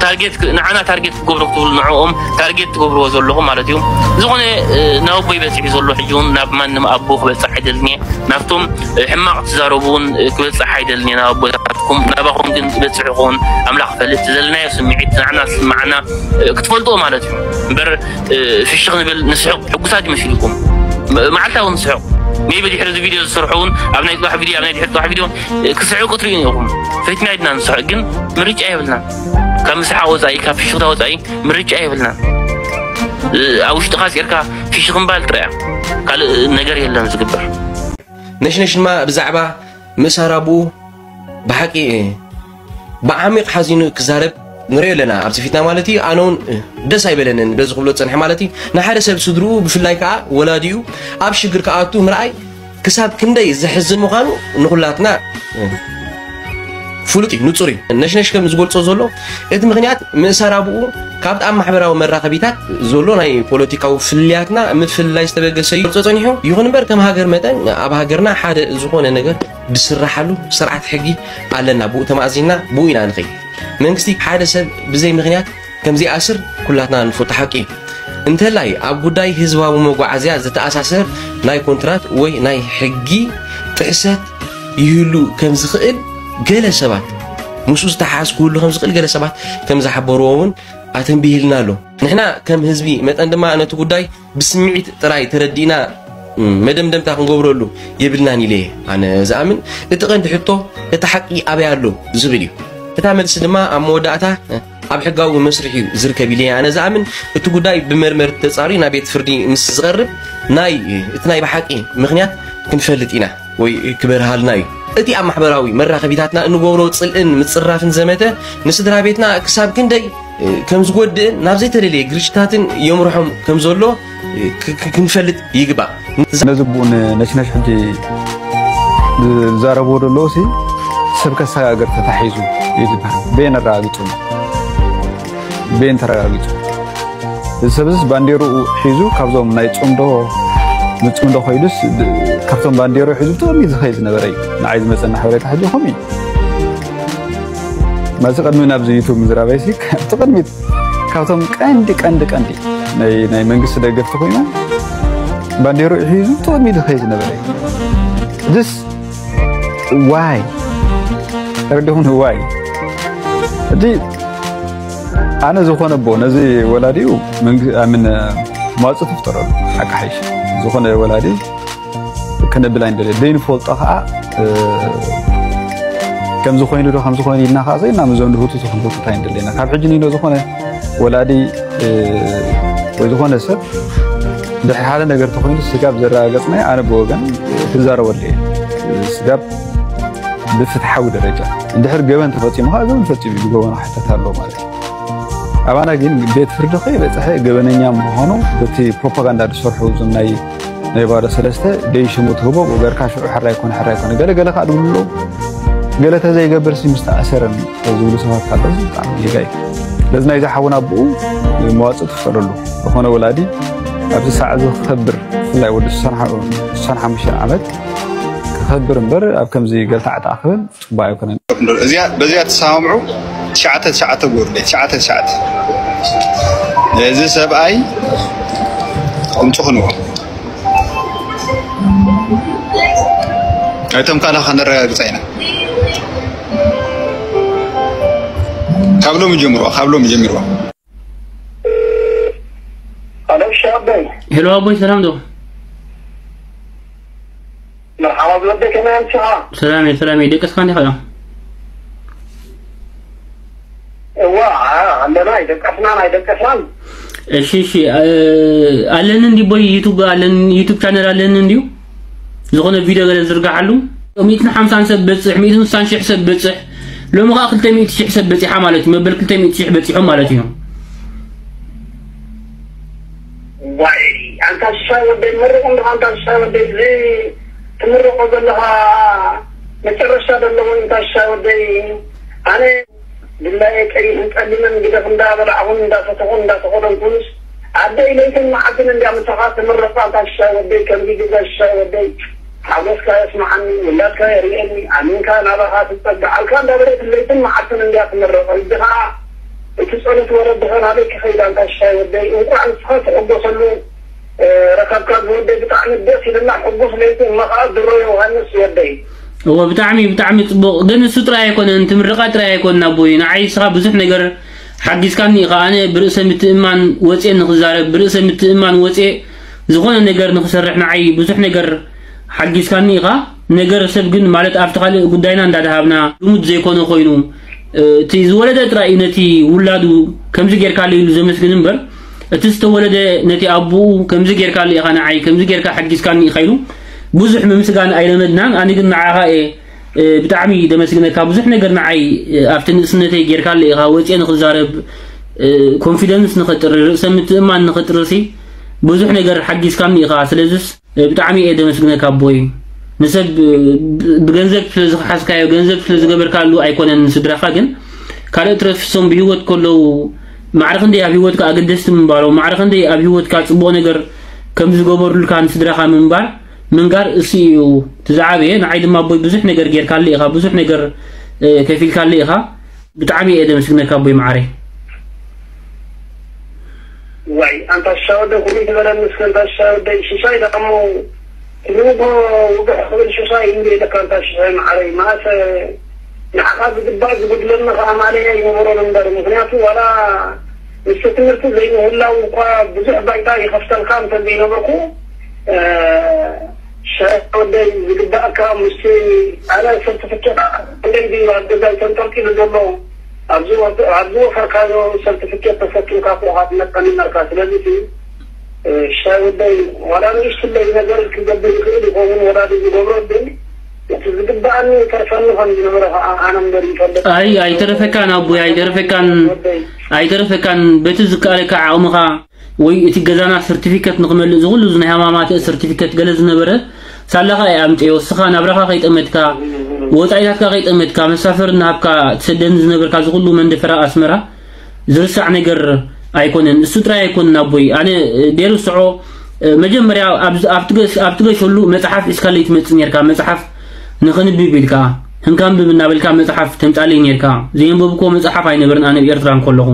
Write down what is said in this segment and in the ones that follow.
ታርጌት ንዓና ታርጌት ክገብሩ ክትብሉ ንዕኦም ታርጌት ትገብርዎ ዘለኹም ማለት እዩ። ዝኾነ ናብ ኣቦይ በፂሑ ዘሎ ሕጂ እውን ናብ ማንም ኣቦ ክበፅሕ ኣይደልን እየ። ናብቶም ሕማቕ ትዛረቡ እውን ክበፅሕ ኣይደልን እየ ናብ ኣቦታትኩም። ናባኹም ግን ዝበፅሕ ይኸውን ኣምላኽ ፈልጥ። ዘለናዮ ስምዒት ንዓና ዝስምዓና ክትፈልጥዎ ማለት እዩ። እምበር ፍሽኽ ንብል ንስሕቕ ሕጉሳት ይመስልኩም። መዓልታዊ ንስሕቕ ሜቢ ድሕሪ እዚ ቪድዮ ዝሰርሑ እውን ኣብ ናይ ፅባሕ ቪድዮ ኣብ ናይ ድሕሪ ፅባሕ ቪድዮ ክስሕቁ ክትርእዩ ኢኹም። ፈትና ኢድና ንስሕቕ ግን ምርጫ የብልና። ካብ ምስሓቕ ወፃኢ ካብ ፍሽኽታ ወፃኢ ምርጫ የብልና። ኣብ ውሽጥኻ ፂርካ ፍሽኽ ምባል ጥራያ ካልእ ነገር የለን ዝግበር። ነሽነሽ ድማ ብዛዕባ ምእሳር ኣቡኡ ብሓቂ ብዓሚቕ ሓዚኑ ክዛረብ ንሪኦ ኣለና ኣብዚ ፊትና ማለት እዩ። ኣነ እውን ደስ ኣይበለንን በዚ ክብሎ ዝፀንሐ ማለት እዩ። ንሓደ ሰብ ስድርኡ ብፍላይ ከዓ ወላዲኡ ኣብ ሽግር ክኣቱ ምርኣይ ክሳብ ክንደይ ዘሕዝን ምዃኑ ንኹላትና ፍሉጥ እዩ፣ ንፁር እዩ። ነሽነሽ ከም ዝገልፆ ዘሎ እቲ ምክንያት ምእሳር ኣቡኡ ካብቲ ኣብ ማሕበራዊ መራኸቢታት ዘሎ ናይ ፖለቲካዊ ፍልልያትና ምፍልላይ ዝተበገሰ እዩ ዝገልፆ ፀኒሑ። ይኹን እምበር ከም ሃገር መጠን ኣብ ሃገርና ሓደ ዝኾነ ነገር ዝስራሓሉ ስርዓት ሕጊ ኣለና። ብኡ ተማእዚና ብኡ ኢና ንኸይድ። መንግስቲ ሓደ ሰብ ብዘይ ምክንያት ከም ዘይኣስር ኩላትና ንፈልጦ ሓቂ እዩ። እንተላይ ኣብ ጉዳይ ህዝባዊ መጓዓዝያ ዝተኣሳሰር ናይ ኮንትራት ወይ ናይ ሕጊ ጥሕሰት ይህሉ ከም ዝኽእል ገለ ሰባት ምስኡ ዝተሓሓዝ ክህሉ ከም ዝኽእል ገለ ሰባት ከም ዝሓበርዎ እውን ኣተንቢህልና ኣሎ። ንሕና ከም ህዝቢ መጠን ድማ ነቲ ጉዳይ ብስምዒት ጥራይ ተረዲእና መደምደምታ ክንገብረሉ የብልናን ኢለ እየ ኣነ ዝኣምን። እቲ ቀንዲ ሕቶ እቲ ሓቂ ኣበይ ኣሎ ዝብል እዩ። እታ መልሲ ድማ ኣብ መወዳእታ ኣብ ሕጋዊ መስርሕ እዩ ዝርከብ ኢለ እየ ኣነ ዝኣምን። እቲ ጉዳይ ብመርመርቲ ተፃርዩ ናብ ቤት ፍርዲ ምስ ዝቐርብ ናይ እቲ ናይ ብሓቂ ምኽንያት ክንፈልጥ ኢና ወይ ክበርሃልና እዩ። እቲ ኣብ ማሕበራዊ መራኸቢታትና እንገብሮ ፅልእን ምፅራፍን ዘመተ ንስድራ ቤትና ክሳብ ክንደይ ከም ዝጎድእን ናብ ዘይተደለየ ግርጭታትን የምርሖም ከም ዘሎ ክንፈልጥ ይግባእ። ነዚ ብኡ ነሽነሽ ሕጂ ዝዛረብዎ ዘለዉ ሲ ሰብ ከሰጋግር ተታሒዙ እዩ ዝበሃል። በየን ኣረጋግፁ? በየን ተረጋጊፁ? እዚ ሰብስ ባንዴርኡ ሒዙ ካብዞም ናይ ፅምዶ ንፅምዶ ኮይዱስ ካብቶም ባንዴርኡ ሒዙ ብጥቕሚ ዝኸይድ ዝነበረ እዩ። ንዓይ ዝመፀና ሓበሬታ ሕጂ ከምኡ እዩ። ማዚ ቅድሚ ናብዚ ዩቱብ ምዝራበይ ሲ ኣብቲ ቅድሚት ካብቶም ቀንዲ ቀንዲ ቀንዲ ናይ ናይ መንግስቲ ደገፍቲ ኮይኖም ባንዴርኡ ሒዙ ብጥቕሚ ዝኸይድ ዝነበረ እዩ። ዝስ ዋይ ተረዲኹም ዋይ እቲ ኣነ ዝኾነ ኣቦ ነዚ ወላዲኡ መንግ ኣምን መዋፅእ ትፍጠረሉ ሓቂ ሓይሽ ዝኾነ ወላዲ ክነብል ኣይንደልዮ ዘይንፈልጦ ከዓ ከምዚ ኮይኑ ዶ ከምዚ ኮይኑ ኢልና ከዓ ዘይና ምዞም ድህቱ ክንፈልጥ ኣይንደልየና ካብ ሕጂ ንኢኖ ዝኾነ ወላዲ ወይ ዝኾነ ሰብ ድሕሪ ሓደ ነገር ተኮይኑ ስጋብ ዘረጋገፅናዮ ኣነ ብወገን ክዛረበሉ እየ ስጋብ ብፍትሓዊ ደረጃ እንድሕር ገበን ተፈፂሙ ከዓ ገበን ፈፂሙ እዩ ዝገበኖ ክሕተት ኣለዎ ማለት እዩ ኣባና ግን ቤት ፍርዲ ከይበፅሐ ገበነኛ ምዃኑ በቲ ፕሮፓጋንዳ ዝሰርሑ እዞም ናይ ናይ ባዶ ሰለስተ ደይ ሽሙ ትህቦ ገርካ ሽዑ ሕራይ ኮነ ሕራይ ኮነ ገለ ገለ ከዓ ድብሉ ኣለዉ ገለ ተዘይገብር ሲ ምስተኣሰረን ዝብሉ ሰባት ካለ ብጣዕሚ ጌጋ እዩ ስለዚ ናይዚ ሓውና ብኡ መዋፅእ ትፈለሉ ዝኾነ ወላዲ ኣብዚ ሳዕ እዚ ክኸብር ብፍላይ ወዲ ስሳን ሓሙሽተ ዓመት ክኸብር እምበር ኣብ ከምዚ ገልታዕጣ ክብል ፅቡቅ ኣይኮነን። እዚኣ በዚኣ ትሰማምዑ ትሽዓተ ትሽዓተ ጎርደ ትሽዓተ ትሽዓተ እዚ ሰብኣይ ቁምጭ ክንዎ ኣይቶም ካልእ ከነረጋግፃ ኢና ካብ ሎሚ ጀምሮ ካብ ሎሚ ጀሚርዋ ሄሎ ኣቦይ ሰላም ዶ መርሓባ ዝወደይ ከመይ ኣምስኻ ሰላም እየ ሰላም እየ ደቀስካ እንዲኻ ዶ እዋ ኣለና ኣይደቀስናን ኣይደቀስናን እሺ እሺ ኣለኒ እንዲ ቦይ ዩቱብ ኣለኒ ዩቱብ ቻነል ኣለኒ እንዲዩ ዝኾነ ቪድዮ ገለ ዝርግሓሉ ሚእትን ሓምሳን ሰብ በፅሕ ሚእትን ስሳን ሽሕ ሰብ በፅሕ ሎሚ ከዓ ክልተ ሚእቲ ሽሕ ሰብ በፂሓ ማለት እዩ መበል ክልተ ሚእቲ ሽሕ በፂሑ ማለት እዩ ዋይ ኣንታ ሽሻይ ወደይ መርቕ እንዲኻ ኣንታ ሽሻይ ወደይ እዚ ትምርቆ ዘለኻ መጨረሻ ዘለዎ ኣንታ ሽሻይ ወደይ ኣነ ድላየ ቀይሕን ጸሊምን ግደፍ እንዳበላዕኹን እንዳሰተኹን እንዳተኸደንኩንስ ኣደይ ለይትን መዓልትን እንዲያ ምሳኻ ትምረቕ ኣንታ ሽሻይ ወደይ ከምዚ ግዛ ሽሻይ ወደይ ሓጎስካ የስምዓኒ፣ ውላድካ የርእየኒ፣ ኣሚንካ ናባኻ ትጸግዓልካ እንዳበለት ለይትን መዓልትን እንድያ ትምረቕ። ሕጂ ኸኣ እቲ ጸሎት ወረድኻ ናበይ ክኸይድ ኣንታ ሽሻይ ወደይ? እንቋዕ ንስኻ ትሕጎሰሉ ረኸብካ ዝወደይ፣ ብጣዕሚ ደስ ኢልና። ሕጉስ ለይቲ እሞ ኸኣ ድሮ ዮሃንስ ወደይ። እወ፣ ብጣዕሚ፣ ብጣዕሚ ጽቡቕ። ግን እሱ ጥራይ ኣይኮነን፣ እቲ ምርቓ ጥራይ ኣይኮነን ኣቦይ። ንዓይ ንስኻ ብዙሕ ነገር ሓጊዝካኒ ኢኻ። ኣነ ብርእሰ ምትእምማን ወጽየ ንኽዛረብ፣ ብርእሰ ምትእምማን ወጽየ ዝኾነ ነገር ንኽሰርሕ ንዓይ ብዙሕ ነገር ሓጊዝካኒ ኢኻ። ነገር ሰብ ግን ማለት ኣብቲ ካልእ ጉዳይና እንዳደሃብና ልሙድ ዘይኮነ ኮይኑ፣ እ፣ እቲ ዝወለደ ጥራይ እዩ ነቲ ውላዱ ከምዚ ጌርካለይ ኢሉ ዘመስግን እምበር፣ እቲ ዝተወለደ ነቲ ኣቦኡ ከምዚ ጌርካለይ ኢኻ ንዓይ፣ ከምዚ ጌርካ ሓጊዝካኒ ኢኻ ኢሉ ብዙሕ ምምስጋን ኣይለመድናን። ኣነ ግን ንዓኻ እየ፣ እ፣ ብጣዕሚ ደመስግነካ። ብዙሕ ነገር ንዓይ፣ እ፣ ኣብቲ ንእስነተይ ጌርካለይ ኢኻ፣ ወጽየ ንኽዛረብ፣ እ፣ ኮንፊደንስ ንኸጥሪ፣ ርእሰ ምትእማን ንኸጥርሲ ብዙሕ ነገር ሓጊዝካኒ ኢኻ። ስለዚስ ብጣዕሚ እየ ደመስግነካ ኣቦይ። ንሰብ ብ-፣ ብገንዘብ ስለ ዝኸሓስካዮ፣ ገንዘብ ስለ ዝገበርካሉ ኣይኮነን ንስድራኻ፣ ግን ካልእ ትረፍ እሶም ብህይወት ከለዉ ማዕረ ክንደይ ኣብ ህይወትካ ኣገደስቲ ምንባሮም፣ ማዕረ ክንደይ ኣብ ህይወትካ ጽቡቕ ነገር ከም ዝገበሩልካ ንስድራኻ ምንባር፣ ምንጋር እሱ እዩ እቲ ዝዓበየ። ንዓይ ድማ ኣቦይ ብዙሕ ነገር ጌርካለይ ኢኻ፣ ብዙሕ ነገር፣ እ፣ ከፊልካለይ ኢኻ። ብጣዕሚ እየ ደመስግነካ ኣቦይ መዓረይ። ዋይ፣ ኣንታ ሽሻይ ወደይ፣ ኩሉ ዝበለኒ እስከ ኣንታ ሽሻይ ወደይ፣ ሽሻይ ደኣ እሞ ትብልዎ ውግሕ ክብል ሽሻይ እንዶ ኢለካ፣ ኣንታ ሽሻይ መዓረይ፣ መኣሰ ንዓኻ ዝግባእ ዝጉድለኒ ከኣ ማለያ ይነበሮን እምበር፣ ምኽንያቱ ዋላ ምስቲ ትምህርቲ ዘይምህላው እኳ ብዙሕ ባይታ ይኸፍተልካ እንተ ዘይነበርኩ፣ እ፣ ሽሻይ ወደይ ዝግባእካ ምስቲ ኣነ ሰርቲፊኬት እንደይ ድዩ ኣብ ገዛይ ተንጠልጢሉ ዘሎ፣ ኣብዚ ወፍ-፣ ኣብዚ ወፈርካዮ ሰርቲፊኬት ተሰኪምካ እኮ ኢኻ ትመጸኒ ነርካ። ስለዚ እቲ፣ እ፣ ሽሻይ ወደይ ዋላ ንእሽትለይ ነገር ክገብር ይኽእል ይኸውን፣ ወላዲ ዝገብሮ ግን እቲ ዝግባኣኒ ይተርፈኒ ከም ዝነበረ ከኣ ኣነ እምበር ይፈልጥ። ኣይ፣ ኣይተረፈካን ኣቦይ፣ ኣይተረፈካን፣ ወደይ። ኣይተረፈካን። በቲ ዝከኣለካ ዓቕምኻ ወይ እቲ ገዛና ሰርቲፊከት ንኽመልእ ዝኹሉ ናይ ሃማማተ ሰርቲፊከት ገለ ዝነበረ ሳላኻ እየ ኣምጽዮ። እስኻ ናብራኻ ከይጠመትካ፣ ወጻኢታትካ ከይጠመትካ፣ መሳፈር እናሃብካ ትሰደኒ ዝነበርካ ዝኹሉ መንደፈራ ኣስመራ ዝርሳዕ ነገር ኣይኮነን። እሱ ጥራይ ኣይኮነን ኣቦይ። ኣነ፣ እ፣ ደይርስዖ፣ እ፣ መጀመርያ ኣብ፣ ኣብቲ ገሽ-፣ ኣብቲ ገሸሉ መጽሓፍ ሒዝካለይ ትመጽእ ኔርካ። መጽሓፍ ንኸንብብ ኢልካ፣ ህንካ ኣንብብ እናበልካ መጽሓፍ ተምጻለይ ኔርካ። ዘየንበብክዎ መጽሓፍ ኣይነበርን ኣነ ኣብ ኤርትራ እንከለኹ።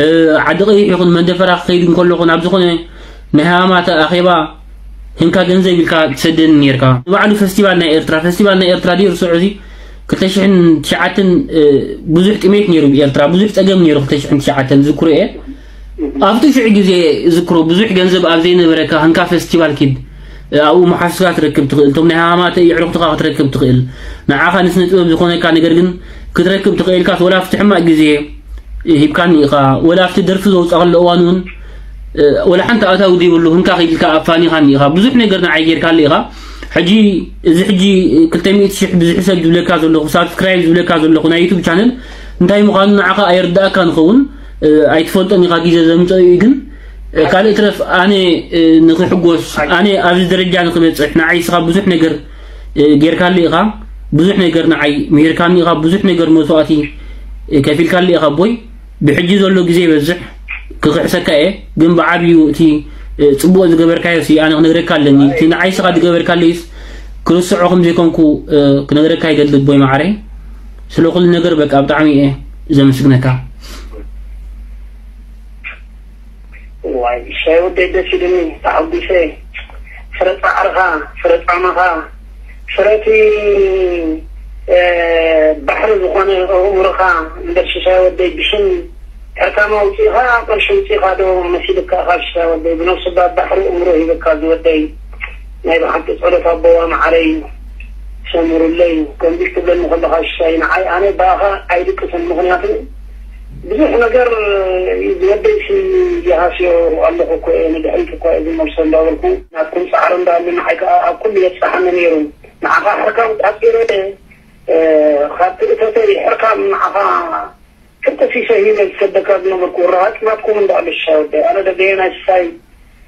እ፣ ዓዲ ቀይሕ ይኹን መንደፈራ ክኸይድ እንከለኹ ናብ ዝኾነ ናይ ሃማማተ ኣኼባ ህንካ ገንዘብ ኢልካ ትሰደኒ ኔርካ። ንባዕሉ ፈስቲቫል ናይ ኤርትራ፣ ፈስቲቫል ናይ ኤርትራ ድዩ ርስዑ እዚ ክልተ ሽሕን ትሽዓተን፣ እ፣ ብዙሕ ጥሜት ነይሩ ብኤርትራ፣ ብዙሕ ጸገም ነይሩ ክልተ ሽሕን ትሽዓተን ዝዝክሮ እየ። ኣብቲ ሽዑ ግዜ ዝክሮ ብዙሕ ገንዘብ ኣብ ዘይነበረካ ህንካ ፈስቲቫል ኪድ፣ እ፣ ኣብኡ መሓዙትካ ክትረክብ ትኽእል፣ እቶም ናይ ሃማማተ የዕሩኽትኻ ክትረክብ ትኽእል፣ ንዓኻ ንስነ ጥበብ ዝኾነካ ነገር ግን ክትረክብ ትኽእል ኢልካስ ወላ ኣብቲ ሕማቕ ግዜ ሂብካኒ ኢኻ፣ ወላ ኣብቲ ደርፊ ዘውጻእሉ እዋን እውን፣ እ፣ ወላ ሓንቲ ኣታዊ ዘይብሉ ህንካ ኺድ ኢልካ ኣፋኒኻኒ ኢኻ። ብዙሕ ነገር ንዓይ ጌርካሉ ኢኻ። ሕጂ፣ እዚ ሕጂ ክልተ ሚእቲ ሽሕ ብዙሕ ሰብ ዝብለካ ዘለኹ፣ ሳብስክራይብ ዝብለካ ዘለኹ ናይ ዩቱብ ቻነል እንታይ ምዃኑ ንዓኻ ኣይርዳእካን ይኸውን፣ እ፣ ኣይትፈልጦን ኢኻ፣ ግዜ ዘምጽኦ እዩ። ግን፣ እ፣ ካልእ ትረፍ ኣነ፣ እ፣ ንኽሕጎስ፣ ኣነ ኣብዚ ደረጃ ንኽበጽሕ ንዓይ ንስኻ ብዙሕ ነገር፣ እ፣ ጌርካሉ ኢኻ። ብዙሕ ነገር ንዓይ ምሂርካኒ ኢኻ። ብዙሕ ነገር መስዋእቲ፣ እ፣ ከፊልካሉ ኢኻ ኣቦይ። ብሕጂ ዘሎ ግዜ ይበዝሕ፣ ክኽሕሰካ እየ፣ ግን ብዓብዩ እቲ፣ እ፣ ጽቡቕ ዝገበርካዮሲ ኣነ ክነግረካ ኣለኒ። እቲ ንዓይ ስኻ ዝገበርካለይስ ክርስዖ ከም ዘይኮንኩ፣ እ፣ ክነግረካ ይደሊ ኣቦይ መዓረይ። ስለ ኩሉ ነገር በቃ ብጣዕሚ እየ ዘመስግነካ። ዋይ፣ ሻይ ወደይ ደስ ኢሉኒ፣ ተሓጒሰ። ፍረ ጻዕርኻ፣ ፍረ ጻማኻ፣ ፍረ እቲ፣ እ፣ ባሕሪ ዝኾነ ኣእምሮኻ፣ እምበር ሽሻይ ወደይ ብሽም ሕርካም ኣውጺእኻ፣ ቅርሺ ኣውጺእኻ ዶ መሲልካ ኢኻ ሽሻይ ወደይ? ብነፍሱ ባ ባሕሪ ኣእምሮ ሂበካ ዝወደይ። ናይ ብሓቂ ጸሎት ኣቦዋ መዓረይ፣ ሰምሩለይ። ከምዚ ክትብለኒ ከለኻ ሽሻይ፣ ንዓይ ኣነ ብኣኻ ኣይድቅስን፣ ምኽንያቱ ብዙሕ ነገር ዝወደይሲ ይሃስዮ ኣለኹ እኮ እየ፣ ንድሕሪት እኮ እየ ዝመልሶ እንዳበልኩ፣ ናትኩም ጻዕሪ እንዳኣሉ ንዓይ ከኣ ኣብ ኩሉ የብጽሓኒ ነይሩ። ንዓኻ ሕርካም ቋጺረ፣ እ፣ ካብ ትእተተይ ሕርካም ንዓኻ ክልተ ሲሶ ሂበ ዝሰደካ ዝነበርኩ ረሃጽ ናትኩም እንዳኣሉ ሽሻይ ወደይ። ኣነ ደገየ ናይ ሽሻይ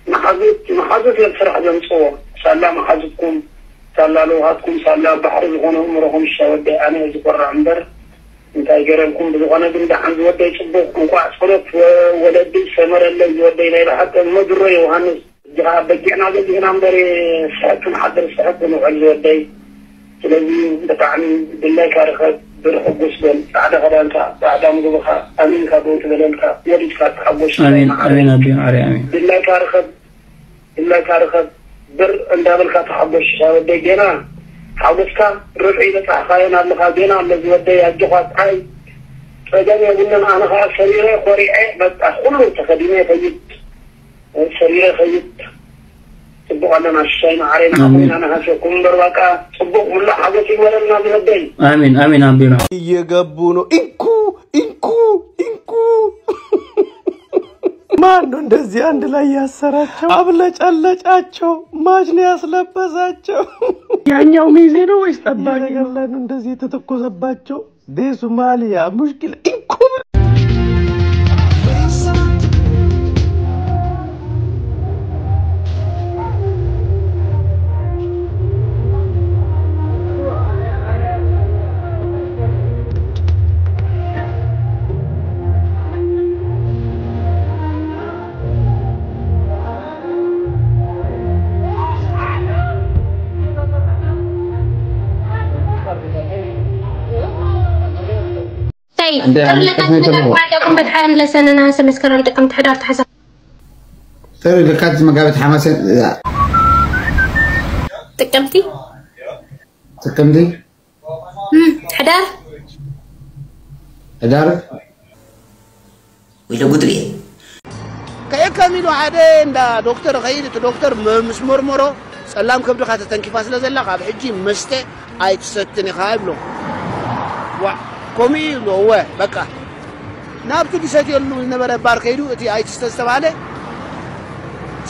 መሓዙት፣ መሓዙት እዮም ስራሕ ዘምጽዎ። ሳላ መሓዙትኩም፣ ሳላ ለውሃትኩም፣ ሳላ ባሕሪ ዝኾነ እምሮኹም ሽሻይ ወደይ። ኣነ እየ ዝኮርዕ እምበር እንታይ ገረልኩም? ብዝኾነ ግን ደሓን ዝወደይ ጽቡቕ፣ እንቋዕ ጸሎት ወ-፣ ወለዲ ሰመረለይ ዝወደይ ናይ ብሓቂ እሞ ድሮ ዮሃንስ። ጅኻ በጊዕና ገዚእና እምበር፣ ስሕቅ ክንሓድር ስሕቅ ክንውዕል ዝወደይ። ስለዚ ብጣዕሚ ድላይካ ርኸብ፣ ብር ሕጉስ በል፣ ጻዕዳ ክዳንካ፣ ጻዕዳ ምግብኻ፣ ኣሚንካ ብኡ ትበለልካ፣ ወሊድካ ትሓጎስ ኣሜን፣ ይስማዕካ። ኣሜን፣ ኣቢ ማዕረ፣ ኣሜን። ድላይካ ርኸብ፣ ድላይካ ርኸብ፣ ብር እንዳበልካ ተሓጎስ ይስማዕካ ወደይ። ገና ሓጎስካ ርብዒ በጻሕካዮን ኣለኻ። ገና ኣሎ ዝወደይ፣ ኣጆኻ፣ ጸሓይ ጸገም የብሉን። ኣነ ኸዓ ሰሪረ፣ ኮሪዐ፣ በቃ፣ ኩሉ ተኸዲነ ይኸይድ። ሰሪረ ይኸይድ። ጽቡቕ ኣለና፣ ሽሻይ ማዕረይ፣ ንዓኹም ኣሜን። ኢና ንሃሰኩም እምበር፣ በቃ፣ ጽቡቕ፣ ሙሉእ ሓጎስ ይግበረልና ዝወደይ። ኣሜን፣ ኣሜን፣ ኣቢና። እየገቡ ነው። እንኩ፣ እንኩ፣ እንኩ። ማን ነው እንደዚህ አንድ ላይ ያሰራቸው? አብለጨለጫቸው። ማች ነው ያስለበሳቸው? ያኛው ሚዜ ነው ወይስ ጠባቂ? ነገር ላይ ነው እንደዚህ የተተኮሰባቸው? دي صوماليا، مشكلة. እንታይ? እንደ ጥሪ ለካቲት ኣመልክት መጋቢት፣ ነበር። ሓሙሌ፣ ጥቅምት፣ ሕዳር፣ ታሕሳስ። ጥሪ ለካቲት መጋቢት ሓማሴን፣ ጥቅምቲ? ጥቅምቲ? እም፣ ሕዳር? ሕዳር? ወይ ለጉድ እየ። ከየከም ኢሉ ሓደ እንዳ ዶክተር ኸይድ፣ እቲ ዶክተር መ-፣ ምስ መርመሮ፣ ጸላም ከብድኻ ተተንኪፋ ስለ ዘላ፣ ካብ ሕጂ መስተ ኣይትሰትን ኢኻ ይብሎ። ዋ፣ ከምኡ እዩ ይብሎ። እወ፣ በቃ። ናብቲ ዝሰትየሉ ዝነበረ ባር ከይዱ፣ እቲ ኣይትስተ ዝተባህለ፣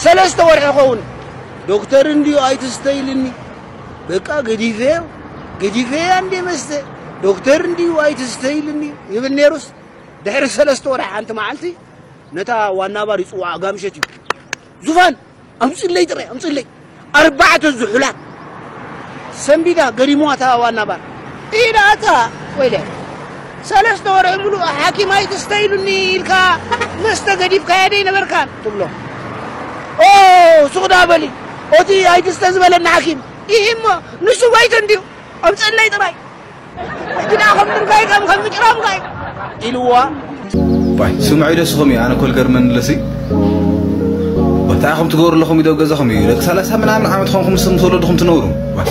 ሰለስተ ወርሒ ኸውን፣ ዶክተር እንድዩ ኣይትስተ ኢልኒ። በቃ፣ ገዲፈዮ፣ ገዲፈያ እንደ መስተ፣ ዶክተር እንድዩ ኣይትስተ ኢልኒ ይብል ነይሩስ፣ ድሕሪ ሰለስተ ወርሒ ሓንቲ መዓልቲ፣ ነታ ዋና ባር ይጽውዓ፣ ጋምሸት እዩ። ዙፋን፣ ኣምጽለይ ጥራይ፣ ኣምጽለይ። ኣርባዕተ ዝሑላት ሰንቢዳ ገዲምዋ እታ ዋና ባር። ኢዳ ኣታ፣ ወይለ፣ ሰለስተ ወርሒ ሙሉእ ሓኪም ኣይትስተ ኢሉኒ ኢልካ መስተ ገዲፍካያ ደይ ነበርካን? ትብሎ። ኦ፣ ሱቕ ዳ በሊ። ኦቲ ኣይትስተ ዝበለና ሓኪም። ኢሂ እሞ፣ ንሱ ጎይቱ እንድዩ። ኣምጽለይ ጥራይ። ሕጂ ደኣ ከም ድርጋይ ከም፣ ከም ምጭራምካ እዩ። ኢልዋ። ዋይ፣ ስምዑ ደስኹም እዩ፣ ኣነ እኮ ልገርመኒ ለሲ። እንታይ ኢኹም ትገብሩ ኣለኹም ኢዶ ገዛኹም እዩ። ደቂ ሰላሳ ምናምን ዓመት ኾንኩም ምስ፣ ምስ ወለድኹም ትነብሩ። ዋይ።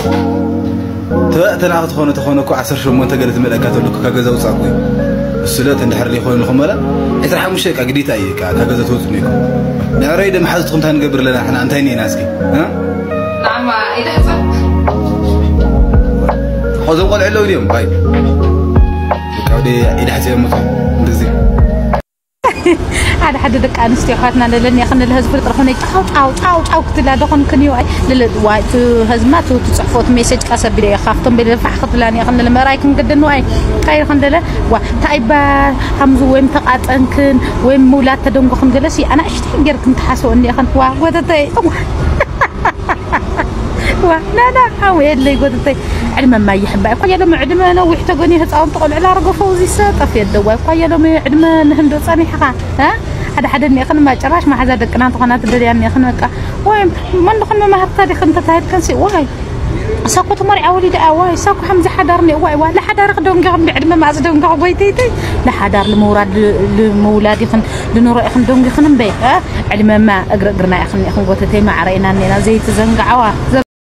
ተባእተና ክትኾኑ ተኾነ እኮ ዓሰርተ ሸሞንተ ገለ ትመልአካ ተሎ እኮ ካብ ገዛ ውጻእ እኮ እዩ። እሱ ለ እንድሕር ዘይኮይንኹም መለ ዕስራ ሓሙሽተ ደቂቃ ግዴታ እዩ፣ ካብ፣ ካብ ገዛ ትወጽኡ እኮ። ንዕረይ ደ መሓዙትኩም እንታይ ንገብር ኣለና፣ ንሕና እንታይ እኒኤና እስኪ? እ? ንዓማ ኢዳ ሕጸብ። ሖዞም ቆልዑ ኣለዉ ድዮም? ባይ። በቃ ወደ ኢዳ ሕጸብ መጹ። እንደዚ። ሓደ ሓደ ደቂ ኣንስትዮ ኣሕዋትና ለለኒ ክንል ህዝቢ ጥራሕ ኾነ ጫው ጫው ጫው ጫው ክትላ ደኾን ክንዩ ኣይ ለለ ዋይ ቱ ህዝማ ቱ ትጽሕፎት ሜሴጅ ቃ ሰቢለ ካፍቶም በለ ፋሕ ክትላን ክንል መራይ ክንግድን ዋይ ካይ ክንደለ ዋ ታይባ ሃምዙ ወይም ተቃጠንክን ወይም ምውላድ ተደንጎኽን ገለሲ ኣናእሽተይ ጌርክን ትሓስቦ እንዲኽን ዋ ጎተተይ። ዋ ላላ ሓው የለይ ጎተተይ። ዕድመ ማይ ይሕባእ እኳ የሎም ዕድመ ነዊሕ ተገንዩ ህፃውንቲ ቆልዑ ላርጎ ፈውዚሰ ጠፍ የደዋ እኳ የሎም ዕድመ ንህንዶ ጸኒሕኻ እ ሓደ ሓደ እኒእኽን ማ ጭራሽ ማሓዛ ደቅና እንተኾና ትደልያ እኒእኽን በቃ ወይ መን ዝኾን መማህርታ ዲኽን ተታሂድከን ሲ ዋይ እሳኮ ተመሪዓ ወሊዳ እያ ዋይ እሳኮ ሓምዚ ሓዳር ኒ ዋይ ዋ ለሓዳር ክደንጊኽን ብዕድመ ማእዝ ደንጊኹ ጎይተይተይ ለሓዳር ልምውራድ ልምውላድ ይኽን ልኑሮ ኢኽን ደንጊኽን እምበይ እ ዕድመማ እግሪ እግርና ኢኽን ኢኽን ጎተተይ ማዕረ ኢና እኒና ዘይትዘንግዓዋ